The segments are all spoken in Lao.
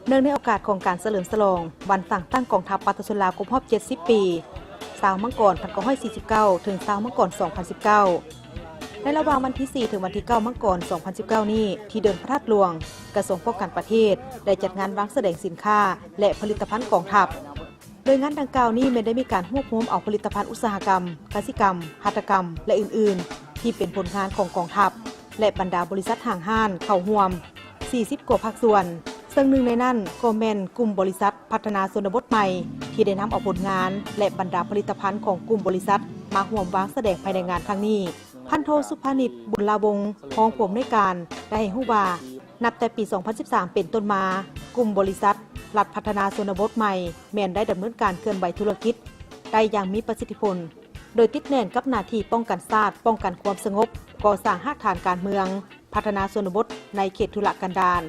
ເນື່ອງໃນໂອກາດຂອງການສະເຫຼີມສະຫຼອງວັນຕັ້ງຕັ້ງກອງທັບປະຊາຊົນລາວຄົບຮອບເຈັດສິບປີ ຊາວມັງກອນພັນເກົ້າຮ້ອຍສີ່ສິບເກົ້າ ເຖິງ ຊາວມັງກອນສອງພັນສິບເກົ້າ ໃນລະຫວ່າງວັນທີສີ່ ເຖິງວັນທີເກົ້າ ມັງກອນ ສອງພັນສິບເກົ້ານີ້ ທີ່ເດີ່ນພະທາດຫຼວງ, ກະຊວງປ້ອງກັນປະເທດ ໄດ້ຈັດງານວາງສະແດງສິນຄ້າ ແລະ ຜະລິດຕະພັນກອງທັບ. ໂດຍງານດັ່ງກ່າວນີ້ແມ່ນໄດ້ມີການຮວບຮວມເອົາຜະລິດຕະພັນອຸດສາຫະກຳ, ກະສິກຳ, ຫັດຖະກຳ ແລະ ອື່ນໆ ທີ່ເປັນຜົນງານຂອງກອງທັບ ແລະ ບັນດາບໍລິສັດຫ້າງຮ້ານເຂົ້າຮ່ວມສີ່ສິບກວ່າພາກສ່ວນ, ເຊິ່ງໜຶ່ງໃນນັ້ນກໍແມ່ນກຸ່ມບໍລິສັດພັດທະນາຊົນນະບົດໃໝ່ ທີ່ໄດ້ນຳເອົາຜົນງານ ແລະ ບັນດາຜະລິດຕະພັນຂອງກຸ່ມບໍລິສັດມາຮ່ວມວາງສະແດງພາຍໃນງານຄັ້ງນີ້. ພັນໂທ ສຸພານິດ ບຸນລາວົງ ຮອງຜູ້ອຳນວຍການ ໄດ້ໃຫ້ຮູ້ວ່າ ນັບແຕ່ປີສອງພັນສິບສາມເປັນຕົ້ນມາ, ກຸ່ມບໍລິສັດລັດພັດທະນາຊົນນະບົດໃໝ່ ແມ່ນໄດ້ດຳເນີນການເຄື່ອນໄຫວທຸລະກິດໄດ້ຢ່າງມີປະສິດທິຜົນ, ໂດຍຕິດແໜ້ນກັບໜ້າທີ່ປ້ອງກັນຊາດ, ປ້ອງກັນຄວາມສະຫງົບ, ກໍ່ສ້າງຮາກຖານການເມືອງ, ພັດທະນາຊົນນະບົດໃນເຂດທຸລະກັນດານ.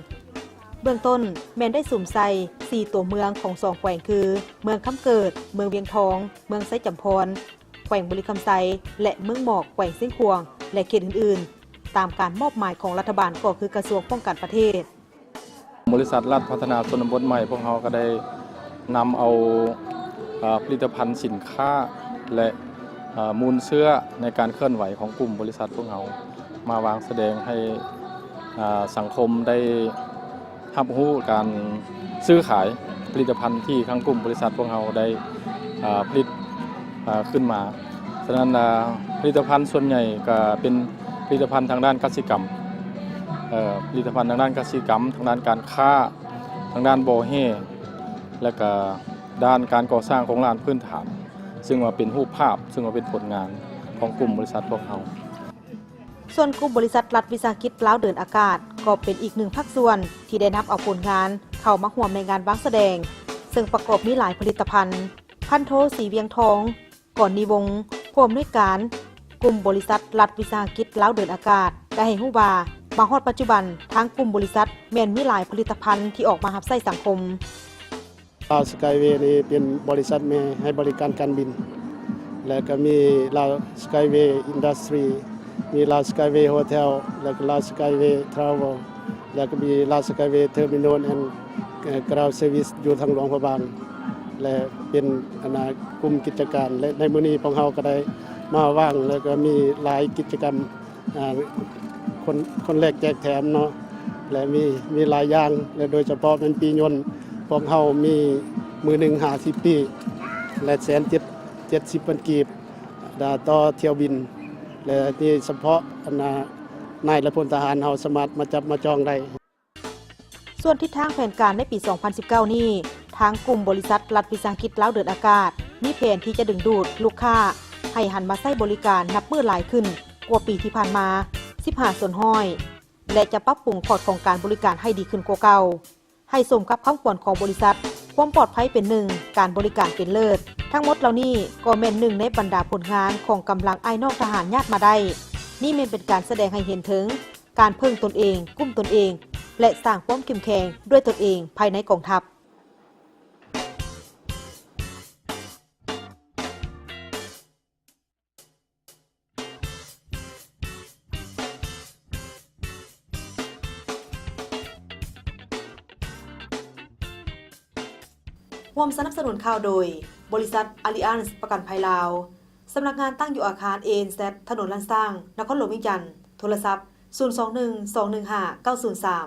ເບື້ອງຕົ້ນແມ່ນໄດ້ສຸມໃສ່ສີ່ຕົວເມືອງຂອງສອງແຂວງຄື ເມືອງຄຳເກີດ, ເມືອງວຽງທອງ, ເມືອງໄຊຈຳພອນ, ແຂວງບໍລິຄຳໄຊ ແລະ ເມືອງໝອກ, ແຂວງຊຽງຂວາງ ແລະ ເຂດອື່ນໆ ຕາມການມອບໝາຍຂອງລັດຖະບານ ກໍຄືກະຊວງປ້ອງກັນປະເທດ. ບໍລິສັດລັດພັດທະນາຊົນນະບົດໃໝ່ ພວກເຮົາກໍໄດ້ນຳເອົາ ເອີ ຜະລິດຕະພັນສິນຄ້າ ແລະ ເອີ ມູນເຊື້ອໃນການເຄື່ອນໄຫວຂອງກຸ່ມບໍລິສັດພວກເຮົາ ມາວາງສະແດງໃຫ້ ເອີ ສັງຄົມໄດ້ ຮັບຮູ້ການຊື້ຂາຍຜະລິດຕະພັນທີ່ທາງກຸ່ມບໍລິສັດພວກເຮົາໄດ້ ເອີ ຜະລິດ ເອີ ຂຶ້ນມາ. ສະນັ້ນ ເອີ ຜະລິດຕະພັນສ່ວນໃຫຍ່ກໍເປັນຜະລິດຕະພັນທາງດ້ານກະສິກຳ, ເອີ ຜະລິດຕະພັນທາງດ້ານກະສິກຳ, ທາງດ້ານການຄ້າ, ທາງດ້ານບໍ່ແຮ່ ແລະ ກະດ້ານການກໍ່ສ້າງໂຄງລ່າງພື້ນຖານ, ຊຶ່ງວ່າເປັນຮູບພາບ, ຊຶ່ງວ່າເປັນຜົນງານຂອງກຸ່ມບໍລິສັດພວກເຮົາ. ສ່ວນກຸ່ມບໍລິສັດລັດວິສາຫະກິດລາວເດີນອາກາດ ກໍເປັນອີກໜຶ່ງພາກສ່ວນທີ່ໄດ້ນຳເອົາຜົນງານເຂົ້າມາຮ່ວມໃນງານວາງສະແດງ, ເຊິ່ງປະກອບມີຫຼາຍຜະລິດຕະພັນ. ພັນໂທ ສີວຽງທອງ ກອນນີວົງ ຜູ້ອຳນວຍການກຸ່ມບໍລິສັດລັດວິສາຫະກິດລາວເດີນອາກາດ ໄດ້ໃຫ້ຮູ້ວ່າ ມາຮອດປັດຈຸບັນ ທາງກຸ່ມບໍລິສັດແມ່ນມີຫຼາຍຜະລິດຕະພັນທີ່ອອກມາຮັບໃຊ້ສັງຄົມ. ລາວສະກາຍເວນີ້ເປັນບໍລິສັດແມ່ໃຫ້ບໍລິການການບິນ ແລ້ວກໍມີລາວສະກາຍເວອິນດັສຕຣີ, ມີລາວສະກາຍເວໂຮເທວ ແລ້ວກໍລາວສະກາຍເວທຣາເວວ ແລ້ວກໍມີລາວສະກາຍເວເທີມິນອນແອນ ເອີ ກຣາວເຊີວິສຢູ່ທາງຫຼວງພະບາງ ແລະ ເປັນ ອັນນ່າ ກຸ່ມກິດຈະການ ແລະ ໃນມື້ນີ້ພວກເຮົາກໍໄດ້ມາວາງ ແລ້ວກໍມີຫຼາຍກິດຈະກຳ ອ່າ ຄົນ ຄົນແລກແຈກແຖມເນາະ ແລະ ມີ ມີຫຼາຍຢ່າງ ແລະ ໂດຍສະເພາະແມ່ນປີ້ຍົນ ພວກເຮົາມີມື້ໜຶ່ງຫ້າສິບປີ້ ແລະ ແສນເຈັດ ເຈັດສິບພັນກີບ ດາ ຕໍ່ຖ້ຽວບິນ ແລະ ນີ້ສະເພາະ ອັນນ່າ ນາຍ ແລະ ພົນທະຫານເຮົາສາມາດມາຈັບມາຈອງໄດ້. ສ່ວນທິດທາງແຜນການໃນປີສອງພັນສິບເກົ້ານີ້, ທາງກຸ່ມບໍລິສັດລັດວິສາຫະກິດລາວເດີນອາກາດ ມີແຜນທີ່ຈະດຶງດູດລູກຄ້າໃຫ້ຫັນມາໃຊ້ບໍລິການນັບມື້ຫຼາຍຂຶ້ນກວ່າປີທີ່ຜ່ານມາສິບຫ້າສ່ວນຮ້ອຍ ແລະ ຈະປັບປຸງຂອດຂອງການບໍລິການໃຫ້ດີຂຶ້ນກວ່າເກົ່າ, ໃຫ້ສົມກັບຄຳຂວັນຂອງບໍລິສັດ, ຄວາມປອດໄພເປັນໜຶ່ງ, ການບໍລິການເປັນເລີດ. ທັງໝົດເຫຼົ່ານີ້ກໍແມ່ນໜຶ່ງໃນບັນດາຜົນງານຂອງກຳລັງອ້າຍນ້ອງທະຫານຍາດມາໄດ້. ນີ້ແມ່ນເປັນການສະແດງໃຫ້ເຫັນເຖິງ ການເພິ່ງຕົນເອງ, ກຸ້ມຕົນເອງ ແລະ ສ້າງຄວາມເຂັ້ມແຂງດ້ວຍຕົນເອງພາຍໃນກອງທັບ. ຮ່ວມສະໜັບສະໜູນຂ່າວໂດຍ ບໍລິສັດອາລີອານສ໌ປະກັນໄພລາວ. ສຳນັກງານຕັ້ງຢູ່ອາຄານ ເອເອັນແຊັດ ຖະໜົນລ້ານຊ້າງ, ນະຄອນຫຼວງວຽງຈັນ. ໂທລະສັບ ສູນສອງໜຶ່ງ ສອງໜຶ່ງຫ້າ ເກົ້າສູນສາມ.